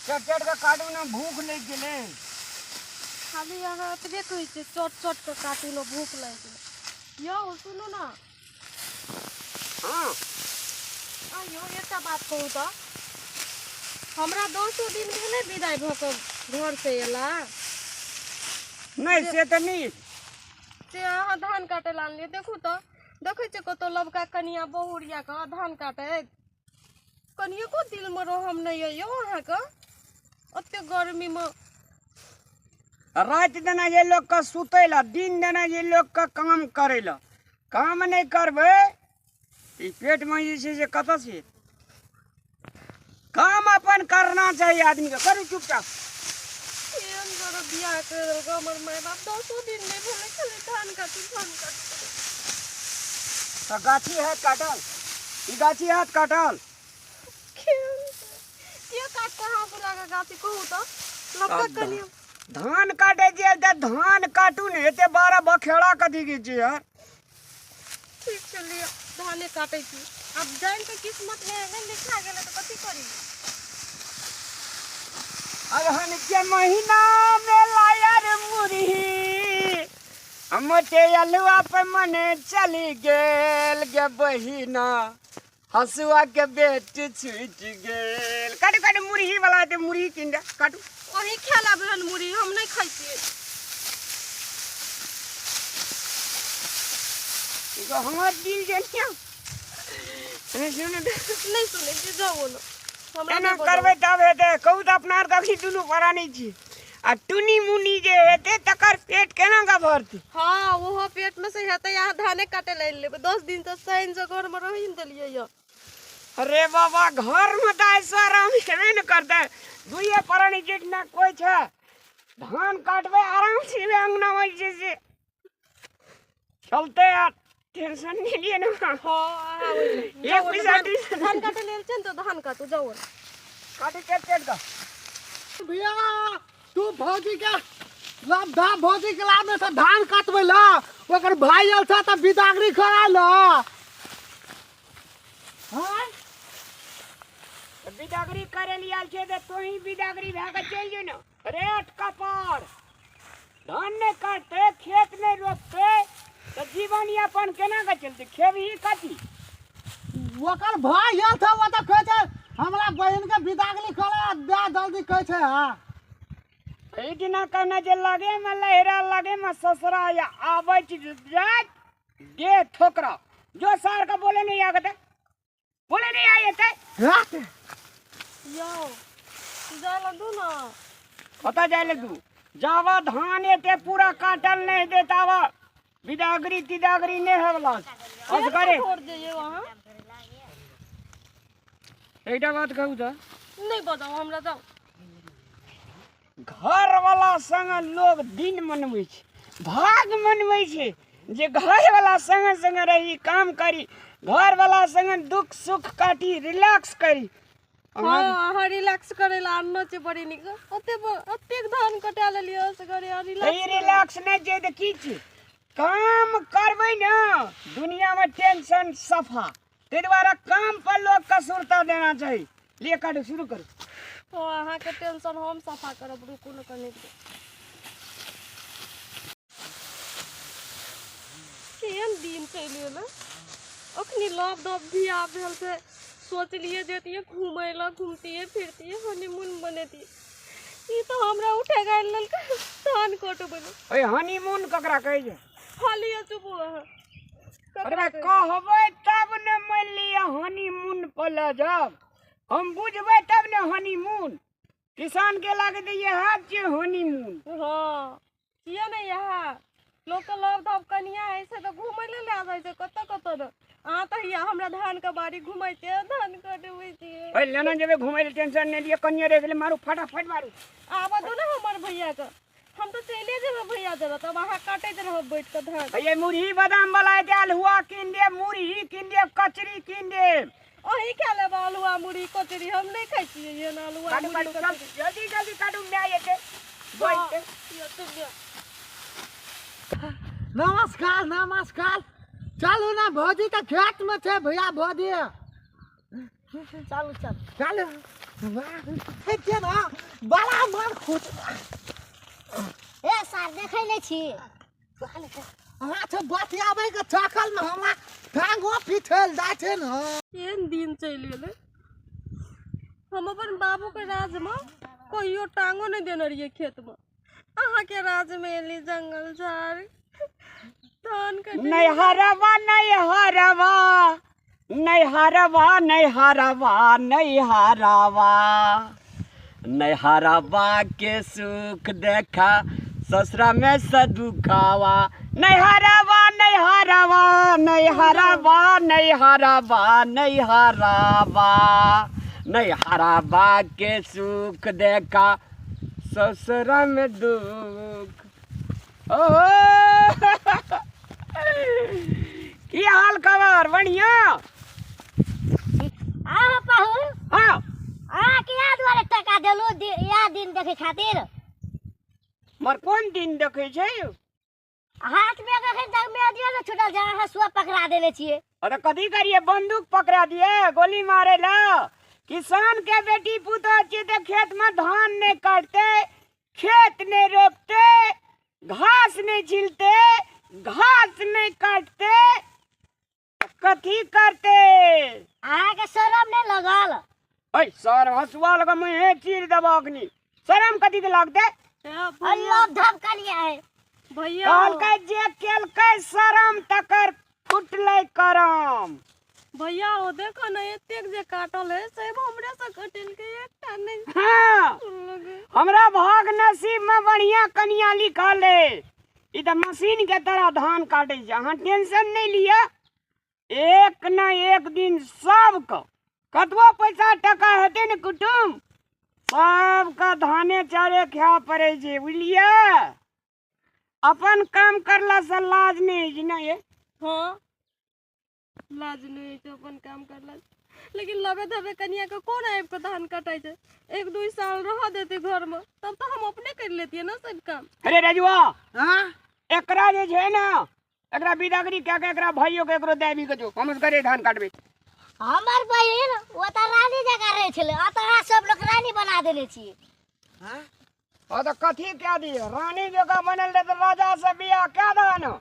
चट चट के काटू ने, भूख लागि गेलै। खाली अहाँ एतबे कहै छियै, चट चट के काटू ने, भूख लागि गेलै। यौ सुनू ने। हँ। आ यौ, एकटा बात कहू तऽ, हमरा 10 दिन भेलै विदाइ भऽ कऽ घरसँ एला। नहि, से तऽ नहि। से अहाँ धान काटै लए आनलियै, देखू तऽ, देखै छियै कतहु लबका कनिया बहुरिया कऽ धान काटैत? कनिएको दिलमे रहम नहि यऽ यौ अहाँके, ओते गर्मीमे। राति देना जे लोकके सुतै लए, दिन देना जे लोकके काम करै लए। काम नहि करबै, ई पेटमे जे छै से कतऽ से? काम अपन करना चाही आदमीके। करू चुपचाप। केहन बड़ बियाह करि देलकै हमर माय बाप, 10 दिन नहि भेलै, खाली धान काटू, धान काटू। तऽ गाछी हैत काटल? ई गाछी हैत काटल? के काटते अहाँ बुला के गाछी, कहू तऽ लबका कनिया? धान काटे छियै तऽ धान काटू ने, एते 12 बखेड़ा कथी के छै यार? ठीक छै, लिअ, धाने काटै छी। आब जानि कऽ किस्मत मे एहन लिखा गेलै तऽ कथी करी? अगहन के महीना में लायर मुरही मोटे अलुआ पे मन चली गेल गे बहिना, हसुआ के बेट छूटि गेल। काटू काटू, मुरही वाला हेतै, मुरही कीन दे, काटू। अहीं खाय लाबे हन मुरही, हम नहि खाइ छियै। एगो हमर दिल जे ने, सुन। नहि सुनै छी, जाउ ने, हमरा एना नहि बजाउ। करबै तब हेतै? कहू तऽ, अपना आरके अखनी दुनू परानी छी आ टुनी मुनी जे हेतै तकर पेट केना कऽ भरतै? हँ, ओहो पेट में से हेतै। अहाँ धाने काटे लए लेबै, 10 दिन तऽ शनि से घर में रही ने देलियै यऽ। अरे बाबा, घर में तऽ ऐसा आराम हेबे ने करतै। दुइये परानी जेठ ना कोइ छै, धान काटबै आराम से एबै अंगना में जे छै से चलते यार, टेंशन नहीं लिए ना। हँ, अहाँ ओहि लए। एक जाउ ने, पैसा टेंशन। धान काटे लेल छै ने तऽ धान काटू, जाउ ने। काटू चट चट का। भैया, तू भौजी के लब धा, भौजी के लामे से धान कटबै ला, ओकर भाई आयल छ तऽ बिदागरी कराय ला। हाँ। बिदागरी करे लिए आयल छै तऽ तोही बिदागरी भए कऽ चलि जो ने। रेट कपार, धान नहि काटतै, खेत नहि रोपतै तऽ जीवन यापन केना कऽ चलतै? खेबही कथी? ओकर भाई आयल छ, ओ तऽ कहै छै हमरा बहिन के बिदागरी करा दे जल्दी, कहै छै। हाँ। एहि दिना कहने जे लगे में लहरा, लगे में ससुरा या आबै छी जाइत दे ठोकरा जो सार के बोले नहीं आगते, बोले नहीं आए ते। रात। यौ, जाय लए दू ने। कतऽ जाय ले दू? जावा धान एते पूरा काटल नहीं देता वा बिदागरी तिदागरी नहीं होवला असगरे। छोड़ दियौ अहाँ। एकटा बात कहू तऽ? नहि बजाउ हमरा, जाउ। घर वाला संग लोग दिन मनबै छै, भाग मनबै छै जे घर वाला संग संग रही, काम करी, घर वाला संग दुख सुख काटी, रिलैक्स करी। हँ, अहाँ रिलैक्स करै लए आनलो छै, बड़ी नीक। ओते ओतेक धान कटा लेलियै असगरे आ ई रिलैक्स? रिलैक्स नहि छै तऽ की छै? काम करबै ने, दुनियामे टेंशन सफा। ताहि दुआरे काम पर लोग के सुरता देना चाही। लिए, काटू, शुरू करू। तो अहाँके टेंशन हम सफा करब, रुकू ने कनिक देर। केहन दिन चलि एलै! अखनी लव दब बियाह भेल छै, सोचलियै जैतियै घूमै लए, घूमतियै फिरतियै, हनीमून मनेतियै। ई तऽ हमरा उठे गाड़ि लेलकै धान कटबै लए। ओए, हनीमून ककरा कहै छै? खाली चुपू अहाँ। अरे भाई, कहबै तब ने। मानि लिअ हनीमून पर लऽ जाब, हम बुझबै तब ने। हनीमून किसान के लागत इएह छियै हनीमून। हँ, किया नहि? इएह लोकके लव धब कनिया होइ छै तऽ घूमै लए लए जाइ छै कतऽ कतऽ ने। अहाँ तऽ हिया हमरा धानके बाड़ी घुमै छियै, धान कटबै छियै। ओए, लेना जेबै घुमै लए, टेंशन नहि लिअ। कनिये रहि गेलै, मारू, फटाफट मारू। आबऽ दू ने हमर भैयाके, हम तऽ चलिए जेबै भैया जरा, तब अहाँ काटैत रहब बैठ कऽ धान। ये मुरही बादाम वाला हेतै, अल्हुआ कीन देब, मुरही कीन देब, कचरी कीन देब। अहीं खा लेब अल्हुआ, मुरही, कचरी, हम नहि खाइ छियै एहन अल्हुआ। काटू। मुरही। काटू, चल। कचरी। जल्दी जल्दी काटू, माय एतै बैठतै। हँ। नमस्कार, नमस्कार। चलू ने, भौजी तऽ खेत में छै। भैया, भौजी, चलू चलू। चलू। हे ना बड़ा मन खुश। ए सार देखै नै छी। अहाँ से बतियाबै के चकल में हमरा टांगो पिठल जाइ छै ने। केहन दिन चलि गेलै। हम अपन बाबूके राजमे कहियो टांगो नहि देने रहियै खेतमे। अहाँके राजमे एली जंगल झाड़ धान कटे। नैहरवा नैहरवा नैहरवा नैहरवा नैहरवा नैहरवा के सुख देखा ससुरा में सदुखावा। नैहरवा नैहरवा नैहरवा नैहरवा नैहरवा नैहरवा के सुख देखा ससुरा में दुख। ओहो की हाल खबर? बढ़िया। आहो पाहुन। हाँ। अहाँके याद दुआरे टका देलहुँ इएह दिन देखै खातिर। मर कोन दिन देखै छै? हाथ में एखन तक मेहदियो नहि छूटल छै, अहाँ हँसुआ पकड़ा देने छियै। अरे कथी करिए, बंदूक पकड़ा दिए गोली मारे ला। किसान के बेटी पुतोह छियै तऽ खेत में धान नहीं काटते, खेत नहीं रोपते, घास नहीं छिलते, घास नहीं काटते, कथी करते? अहाँके शरम नहि लगल? ऐ सर हँसुआ लग मुँहे चीर देबो अखनी। शरम कथी के लगते? अल्लाह धप कलिए है भैया। कहलकै जे केलकै शरम तकर फुटलै करम। भैया ओ देखो ने एतेक जे काटल है सब हमरे से कटेलकै, एकटा नहि। हाँ। हमरा भाग नसीब में बढ़िया कनिया लिखल है। ई तऽ मशीन के तरह धान काटै छै। अहाँ टेंशन नहीं लिअ, एक न एक दिन सबके कतबो पैसा टका हेतै ने कुटुम, सबके धाने चारे खाय पड़ै छै, बुझलियै? अपन काम करला से लाज नहि होइ छै ने ये? हाँ लाज नहि होइ छै अपन काम करला, लेकिन लबे धबे कनिया के कोन आबि कऽ धान कटै छै? 1-2 साल रह देते घर में तब तऽ हम अपने कर लेतियै ने सब काम। अरे रजुआ, हाँ? एकरा जे छै ने एकरा बिदागरी कए के एकरा भाइयो के एकरो देबी के जो हम करे धान काटबे। हमर बहिन ओ तऽ रानी जकाँ रहै छलै, अतऽ अहाँ सब लोग रानी बना देने छियै। हाँ? हाँ तऽ कथी कए दियै? रानी जकाँ बनल रहै तऽ राजा से बियाह कए दह ने।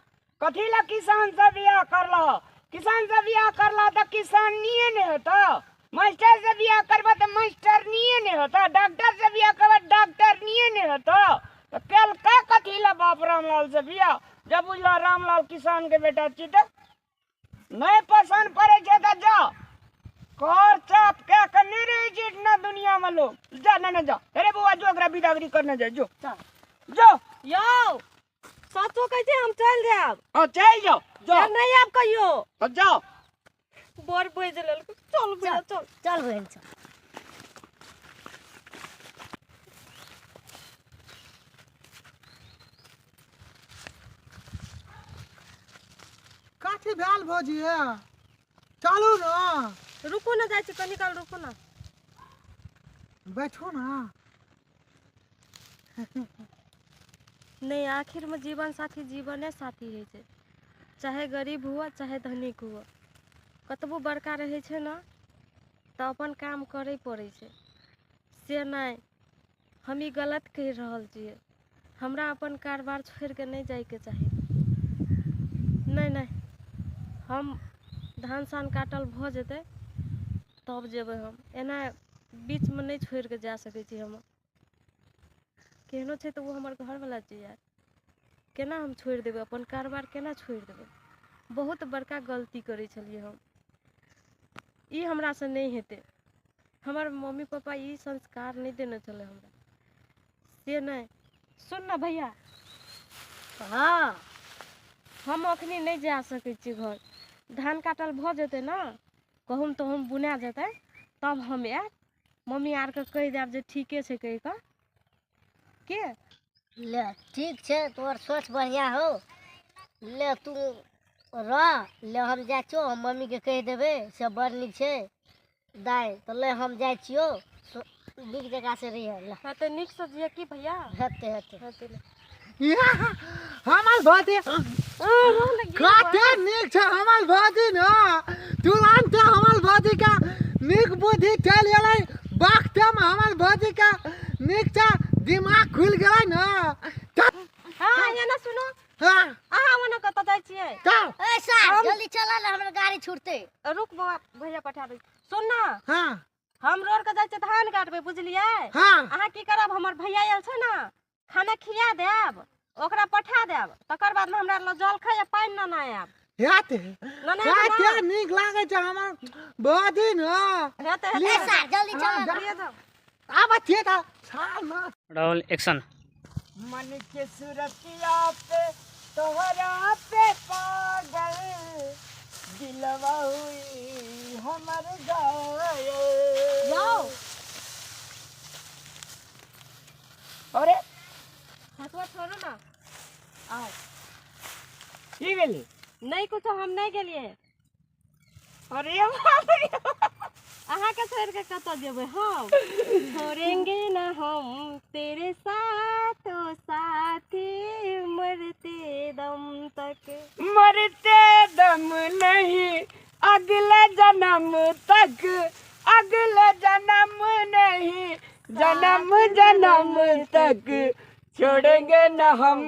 कथी लए किसान से बियाह करलह? किसान से बियाह करलह तऽ किसानिये ने हेतऽ, मास्टर से बियाह करबह तऽ मास्टरनिये ने हेतऽ, डॉक्टर से बियाह करबह डॉक्टरनिये ने हेतऽ। तऽ केलकै कथी लए बाप रामलाल से बियाह? जब बुझलह रामलाल किसान के बेटा छी तऽ नहि पसन्द पड़ै छै तऽ जा कर चाप कए के नहि रहै छै इतना दुनिया में लोग। जा ना ना जा, अरे बौआ जो एकरा बिदागरी करने जाय, जो जो। यौ सचो कहै छै हम चलि जायब। हाँ चलि जाओ, जाओ। नहि आयब कहियो। हाँ, जाओ। बड़ बाजि लेलकै। चल भैया चल। चल बहिन चल। कथी भेल भौजी? चलू ना। रुकू ना, जाइ छी कनी काल रुकू ना। बैठू ना। नहीं, आखिर में जीवन साथी जीवने साथी होइ छै, चाहे गरीब हुआ चाहे धनिक हुआ। कतबो बड़का रहै छै ने तऽ अपन काम करै पड़ै छै। से नहि, हम ई गलत कहि रहल छियै। हमरा अपन कारोबार छोड़िके नहि जाइके चाही। नहि नहि, हम धान सान काटल भऽ जेतै तब जेबै हम। एना बीचमे नहि छोड़िके जा सकै छी हम। केहनो छै तऽ ओ हमर घरवला छै यार, केना हम छोड़ि देबै अपन कारोबार? केना छोड़ि देबै? बहुत बड़का गलती करै छलियै हम। ई हमरासँ नहि हेतै। हमर मम्मी पापा ई संस्कार नहि देने छलै हमरा, से नहि। सुन ने भैया। हाँ। हम अखनी नहि जा सकै छी घर। धान काटल भऽ जेतै ने, गहूँम तहूम बुना जेतै तब हम आयब। मम्मी आरके कहि देब जे ठीके छै कहि कऽ के। ले ठीक छै, तोहर सोच बढ़िआँ हौ। ले तू रह, ले हम जाइ छियौ, हम मम्मीके कहि देबै से बड़ नीक छै दाइ। तऽ ले हम जाइ छियौ, नीक जगह से रहिहे। ले। हाँ तऽ नीकसँ जियै की भैया? हेतै हेतै। हेतै। हमर भौजी कते नीक छै। हमर भौजी ने तुरन्त हमर भौजी के नीक बुद्धि चलि गेलै। वक्तमे हमर भौजीके नीकसँ दिमाग खुलि गेलै ने। हाँ, एना सुनो। हाँ। अहाँ ओना कतऽ जाइ छियै? तब ए सार, जल्दी चल ने, हमर गाड़ी छूटतै। रुक बौआ, भैया पठा दै। सुन ना। हाँ। हम रोड के जाइ छियै धान काटबै, बुझलियै? हाँ। अहाँ की करब, हमर भैया आयल छै ने, खाना खिया देब, ओकरा पठा देब, तकर बाद में हमरा लग जलखै आ पानि नेने आयब। हेतै। नेने आयब। हेतै। ने? नीक लागै छै हमर भौजी ने। हेतै। ले। ए सार, जल्दी चल। हाँ, जा। लिए जाउ। आब छियै तऽ साल ना। Roll action. मन के सुरतिया पे तोहरा पे पागल दिलवा हुई हमर घायल। जाओ। अरे। हसुआ छोड़ू ना, आओ। की भेलै? नहि कुछो, हम नहि गेलियै। अरे बाप रे। अहाँके छोड़ि के कतऽ जेबै हम? छोड़ेंगे ना हम तेरे साथ ओ साथी, मरते दम तक। मरते दम नहीं, अगले जन्म तक, अगले जन्म नहीं, जन्म जन्म तक छोड़ेंगे न हम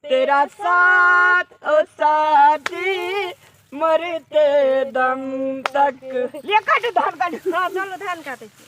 तेरा साथ ओ साथी, मरते दम तक। ले, काटू धान, काटू। हाँ, चलू, धान काटै छी।